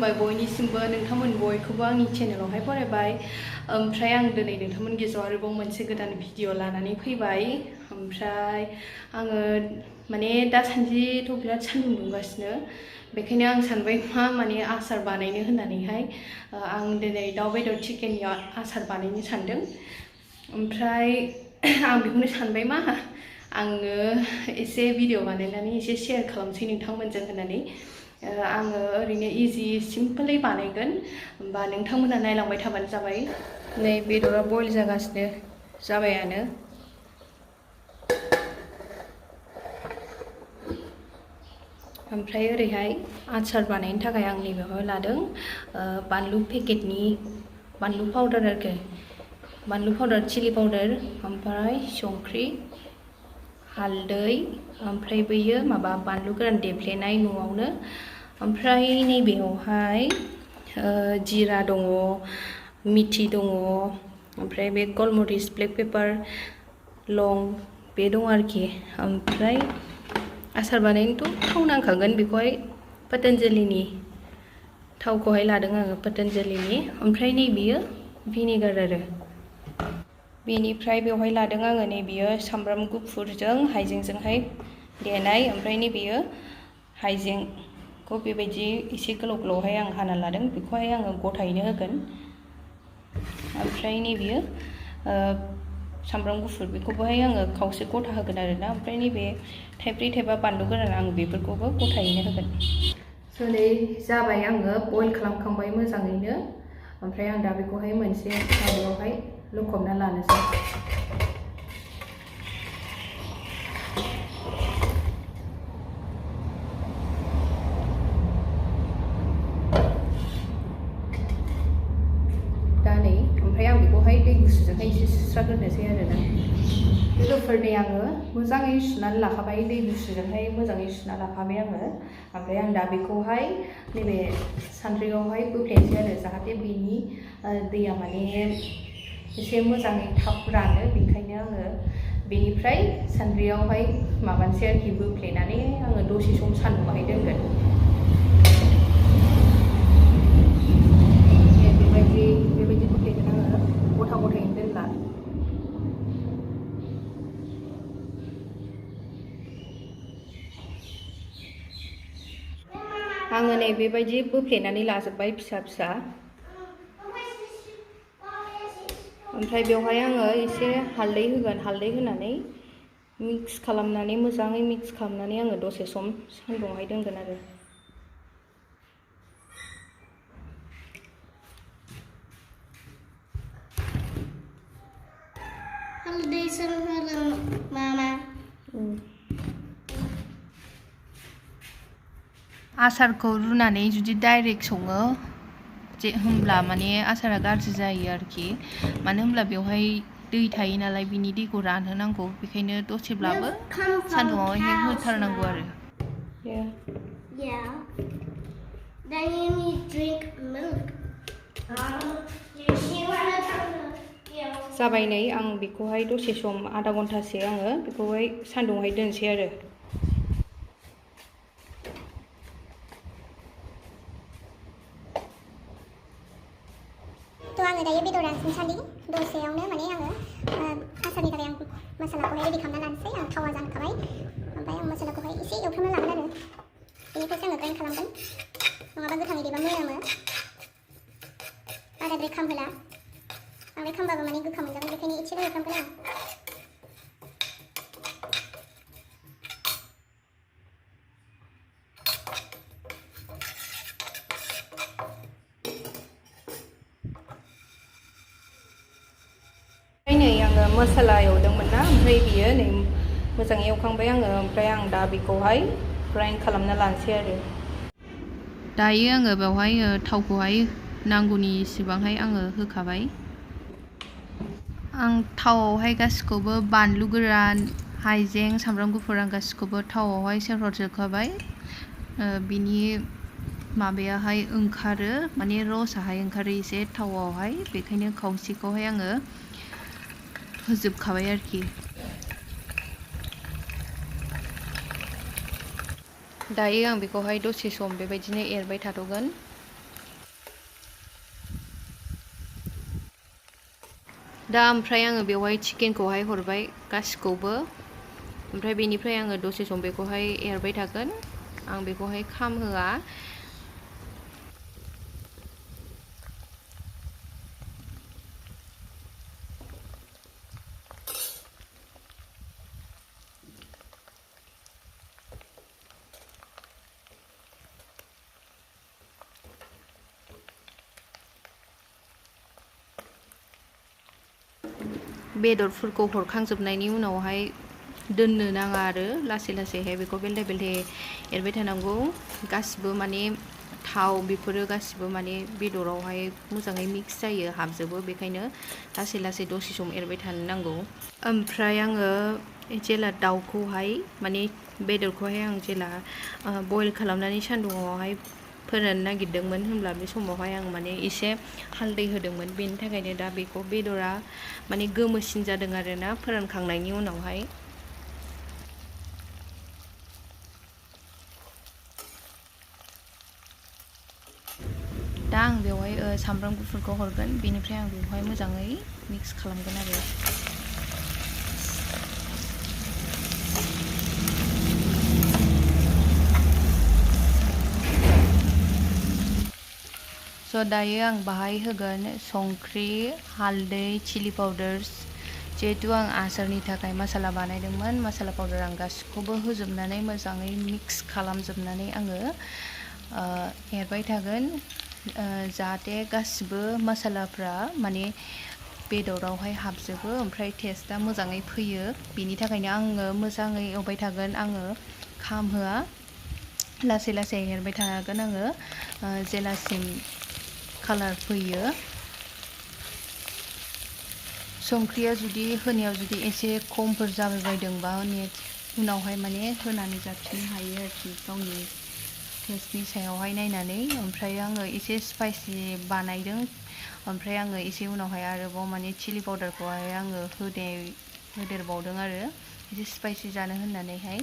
खुलुमबाय बयनिसिमबो नोंथांमोन बयखौबो आंनि चेनेलावहाय बरायबाय। ओमफ्राय आं दिनै नोंथांमोन गेजेराव आरोबाव मोनसे गोदान भिडिअ लानानै फैबाय। ओमफ्राय आङो माने दासान्दिथ' बिराद सान्दुं दुंगासिनो, बेखायनो आं सानबाय माने आसार बानायनो होननानैहाय आं दिनै दाउ बेदर चिकेननि आसार बानायनो सानदों। ओमफ्राय आं बेखौनो सानबाय आङो एसे भिडिअ बानायनानै एसे शेयार खालामसै नोंथांमोनजों होननानै। आङो ओरैनो इजि सिम्पोलै बानायगोन, होमबा नोंथांमोना नायलांबाय थाबानो जाबाय। नै बेदरा बयल जागासिनो जाबायानो। ओमफ्राय ओरैहाय आचार बानायनो थाखाय आं नैबेवहाय लादों बानलु पेकेटनि बानलु पाउडार आरोखि, बानलु पाउडार चिली पाउडार, ओमफ्राय संख्रि, हालदै, ओमफ्राय बैयो माबा बानलु गोरान देफ्लेनाय न'आवनो, ओमफ्राय नैबेयावहाय जिरा दङ, मिथि दङ, ओमफ्राय बे गलमरिस, ब्लेक पेपार, लं बे दं आरोखि। ओमफ्राय आसार बानायनोथ' थाव नांखागोन, बेखौहाय पतन्जलिनि थावखौहाय लादों आङो, पतन्जलिनि। ओमफ्राय नैबेयो भिनेगार आरो। बेनिफ्राय बेवहाय लादों आङो नैबेयो सामब्राम गुफुरजों हाइजेंजोंहाय देनाय, ओमफ्राय नैबेयो हाइजेंखौ बेबायदि एसे गोलाव गोलावहाय आं हाना लादों, बेखौहाय आङो गथायैनो होगोन। ओमफ्राय नैबेयो सामब्राम गुफुर, बेखौबोहाय आङो खावसे गथा होगोन आरोना। ओमफ्राय नैबे थाइब्रै थाइबा बानलु गोरान आं बेफोरखौबो गथायैनो होगोन। स' नै जाबाय, आङो बयल खालामखांबाय मोजाङैनो। ओमफ्राय आं दा बेखौहाय मोनसे माबायावहाय लखबना लानोसै। दा नै ओमफ्राय आं बेखौहाय दै गुसुजोंहाय एसे सुस्राग्रोनोसै आरोना। लोगोफोरनि आङो मोजाङै सुनानै लाखाबाय, दै गुसुजोंहाय मोजाङै सुना लाखाबाय आङो। ओमफ्राय आं दा बेखौहाय नैबे सान्द्रियावहाय बोफ्लेनोसै आरो, जाहाथे बेनि दैया माने एसे मोजाङै थाब रानो। बेखायनो आङो बेनिफ्राय सान्द्रियावहाय माबानोसै आरोखि, बोफ्लेनानै आङो दसे सम सान्दुंआवहाय दोनगोन। बेबायदि बोफ्लेगोन आङो, गथा गथायैनो दोनला। आङो नै बेबायदि बोफ्लेनानै लाजोब्बाय फिसा फिसा। ओमफ्राय बेवहाय आङो एसे हालदै होगोन, हालदै होनानै मिक्स खालामनानै मोजाङै मिक्स खालामनानै आङो दसे सम सान्दुंआवहाय दोनगोन आरो। हालदै होदों मामा। आसारखौ रुनानै जुदि डाइरेक्ट सङो होमब्ला माने आसारा गाज्रि जायो आरोखि, मानो होनब्ला बेवहाय दै थायो नालाय, बिनि दैखौ रानहोनांगौ। बेखायनो दसेब्लाबो सान्दुंआवहाय होथारनांगौ आरो। जाबाय नै, आं बेखौहाय दसे सम आधा घन्टासो आङो बेखौहाय सान्दुंआवहाय दोनसै आरो। आङो दायो बेदर रानसान्दि दसेयावनो माने आङो आसारनि थाखाय आं मसालाखौहाय रेडि खालामना लानोसै। आं थावा जानखाबाय, ओमफ्राय आं मसालाखौहाय एसे एवफ्रामना लागोन आरो, बेनिफ्रायसो आङो ग्राइन्ड खालामगोन, नङाबा गोथाङै देबा मोनामो। बाराद्राय खामहोला, बांद्राय खामबाबो माने गोखा मोनजागोन, बेखायनो एसेल' एवफ्रामगोन आं। नै आङो मसाला एवदोंमोन ना, ओमफ्राय बियो नै मोजाङै एवखांबाय आङो। ओमफ्राय आं दा बेखौहाय ग्राइन्ड खालामना लानोसै आरो। दायो आङो बेवहाय थावखौहाय नांगौनि इसिबांहाय आङो होखाबाय। आं थावआवहाय गासिखौबो बानलु गोरान, हाइजें, सामब्राम गुफुर आं गासिखौबो थावआवहाय सेरहरजोबखाबाय। बिनि माबायाहाय ओंखारो, माने रसाहाय ओंखारो एसे थावआवहाय, बेखायनो खावसेखौहाय आङो होजोबखाबाय आरोखि। दायो आं बेखौहाय दसे सम बेबायदिनो एरबाय थाथ'गोन। दा ओमफ्राय आङो बेवहाय चिकेनखौहाय हरबाय गासिखौबो, ओमफ्राय बेनिफ्राय आङो दसे सम बेखौहाय एरबाय थागोन, आं बेखौहाय खामहोआ। बेदरफोरखौ हरखांजोबनायनि उनावहाय दोननो नाङा आरो लासै लासैहाय बेखौ बेलथे बेलथे एरबाय थानांगौ। गासिबो माने थाव बेफोरो गासिबो माने बेदरावहाय मोजाङै मिक्स जायो, हाबजोबो, बेखायनो लासै लासै दसे सम एरबाय थानो नांगौ। ओमफ्राय आङो जेला दाउखौहाय माने बेदरखौहाय आं जेला बयल खालामनानै सान्दुङावहाय फोराननो नागिरदोंमोन, होनब्ला बे समावहाय आं माने एसे हालदै होदोंमोन। बेनि थाखायनो दा बेखौ बेदरा माने गोमोसिन जादों आरोना फोरानखांनायनि उनावहाय। दा आं बेवहाय सामब्राम गुफुरखौ हरगोन, बेनिफ्राय आं बेवहाय मोजाङै मिक्स खालामगोन आरो। स' दायो आं बाहाय होगोन संख्रि, हालदै, चिलि पाउदार्स। जिहेथु आं आचारनि थाखाय मसाला बानायदोंमोन, मसाला पाउदार आं गासिखौबो होजोबनानै मोजाङै मिक्स खालामजोबनानै आङो एरबाय थागोन, जाहाथे गासिबो मसालाफ्रा माने बेदरावहाय हाबजोबो, ओमफ्राय टेस्टआ मोजाङै फैयो। बेनि थाखायनो आङो मोजाङै एवबाय थागोन, आङो खामहोआ, लासै लासै एरबाय थागोन आङो जेलासिम कालार फैयो। संख्रिया जुदि होनायाव जुदि एसे खमफोर जाबाय बायदोंबा उनावहाय माने होनानै जाफिननो हायो आरोखि, गावनि टेस्टनि सायावहाय नायनानै। ओमफ्राय आङो एसे स्पाइसि बानायदों, ओमफ्राय आङो एसे उनावहाय आरोबाव माने चिलि पाउदारखौहाय आङो होदेरबावदों आरो एसे स्पाइसि जानो होननानैहाय।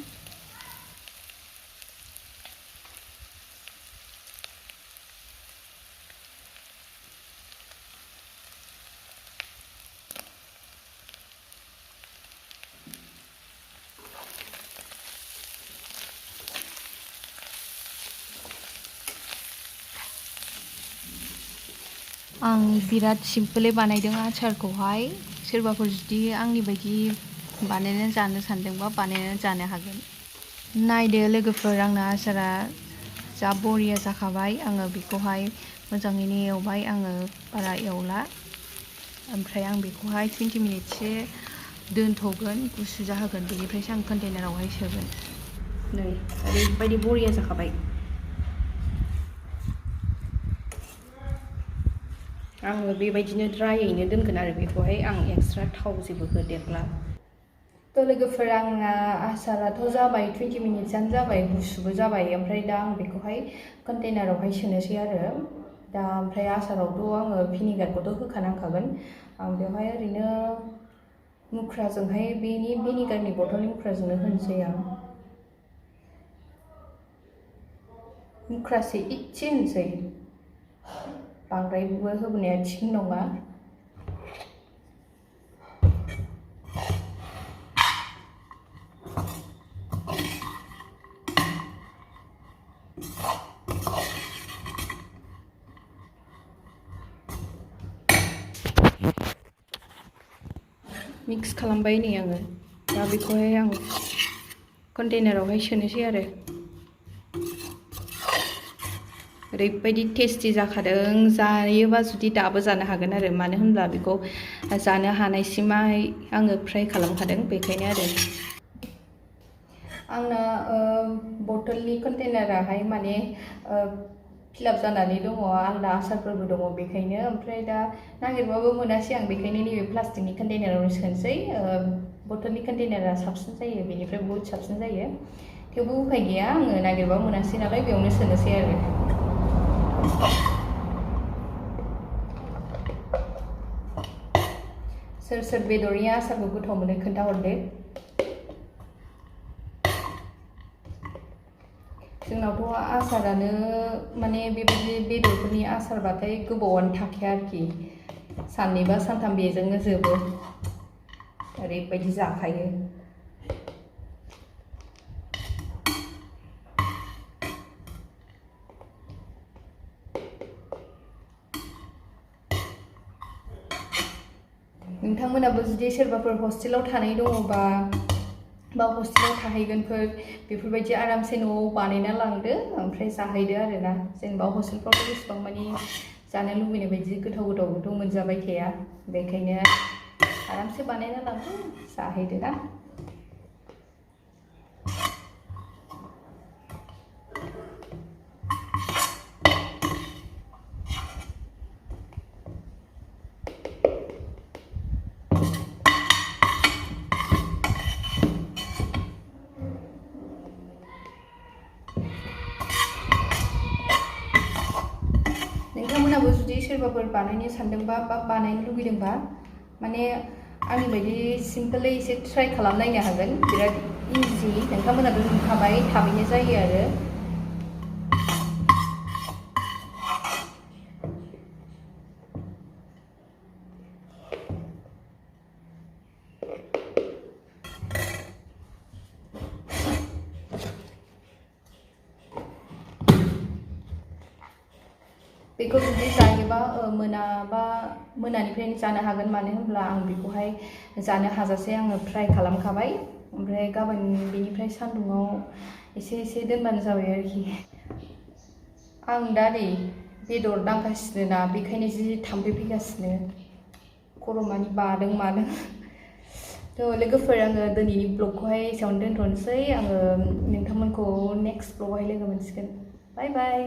आं बिराद सिम्पोलै बानायदों आचारखौहाय। सोरबाफोर जुदि आंनि बायदि बानायनानै जानो सानदोंबा बानायनानै जानो हागोन। नायदो लोगोफोर, आंना आचारा जा बरिया जाखाबाय। आङो बेखौहाय मोजाङैनो एवबाय, आङो बारा एवला, ओमफ्राय आं बेखौहाय 20 मिनिटसो दोनथ'गोन, गुसु जाहोगोन, बेनिफ्रायसो आं कन्टेनारावहाय सोगोन। नै ओरैबायदि बरिया जाखाबाय। आङो बेबायदिनो ड्रायैनो दोनगोन आरो बेखौहाय, आं एक्सट्रा थाव जेबो होदेरला। थ' लोगोफोर, आंना आचाराथ' जाबाय, 20 मिनिट्सआनो जाबाय, गुसुबो जाबाय। ओमफ्राय दा आं बेखौहाय कन्टेनारावहाय सोनोसै आरो। दा ओमफ्राय आचारावथ' आङो भिनिगारखौथ' होखानांखागोन। आं बेवहाय ओरैनो मुख्राजोंहाय, बेनि भिनिगारनि बथलनि मुख्राजोंनो होनोसै आं। मुख्रासे इसे होनोसै, बांद्रायबो होबोनाया थिग नङा। मिक्स खालामबाय नै आङो। दा बेखौहाय आं कन्टेनारावहाय सोनोसै आरो। ओरैबायदि टेस्टि जाखादों, जायोबा जुदि दाबो जानो हागोन आरो, मानो होनब्ला बेखौ जानो हानायसिमहाय आङो फ्राय खालामखादों, बेखायनो आरो। आंना बथलनि कन्टेनाराहाय माने फिलाप जानानै दङ, आलदा आचारफोरबो दङ, बेखायनो। ओमफ्राय दा नागिरबाबो मोनासै आं, बेखायनो नैबे प्लास्टिकनि कन्टेनारावनो सोनोसै। बथलनि कन्टेनारा साबसिन जायो, बेनिफ्राय बहुद साबसिन जायो। थेवबो उफाय गैया, आङो नागिरबाबो मोनासै नालाय, बेयावनो सोनोसै आरो। सोर सोर बेदरनि आचारखौ गोथाव मोनो खोन्थाहरदो। जोंनावथ' आचारानो माने बेबायदि बेदरफोरनि आचारबाथाय गोबावानो थाखाया आरोखि। साननैबा सानथाम बेजोंनो जोबो ओरैबायदि जाखायो। नोंथांमोनाबो जुदि सोरबाफोर हस्टेलाव थानाय दङबा बा हस्टेलाव थाहैगोनफोर बेफोरबायदि आरामसे न'आव बानायना लांदो ओमफ्राय जाहैदो आरोना। जेनेबा हस्टेलफ्रावथ' बेसेबां मानि जानो लुबैनाय बायदि गोथावथ' मोनजाबाय थाया, बेखायनो आरामसे बानायना लांदो जाहैदो ना। नोंथांमोनाबो जुदि सोरबाफोर बानायनो सानदोंबा बा बानायनो लुगैदोंबा माने आंनि बायदि सिम्पोलै एसे ट्राइ खालामनायनो हागोन। बिराद इजि, नोंथांमोनाबो नुखाबाय, थाबैनो जायो आरो। बेखौ जुदि जायोबा मोनानिफ्रायनो जानो हागोन, मानो होनब्ला आं बेखौहाय जानो हाजासे आङो फ्राय खालामखाबाय। ओमफ्राय गाबोन बेनिफ्राय सान्दुङाव एसे दोनबानो जाबाय आरोखि। आं दा नै बेदर दांगासिनो ना, बेखायनो जि थाम्फै फैगासिनो, खर' मानि बादों मादों। थ' लोगोफोर, आङो दिनैनि ब्लगखौहाय एसेयावनो दोनथ'नोसै। आङो नोंथांमोनखौ नेक्स्ट ब्लगावहाय लोगो मोनसिगोन। बाय बाय।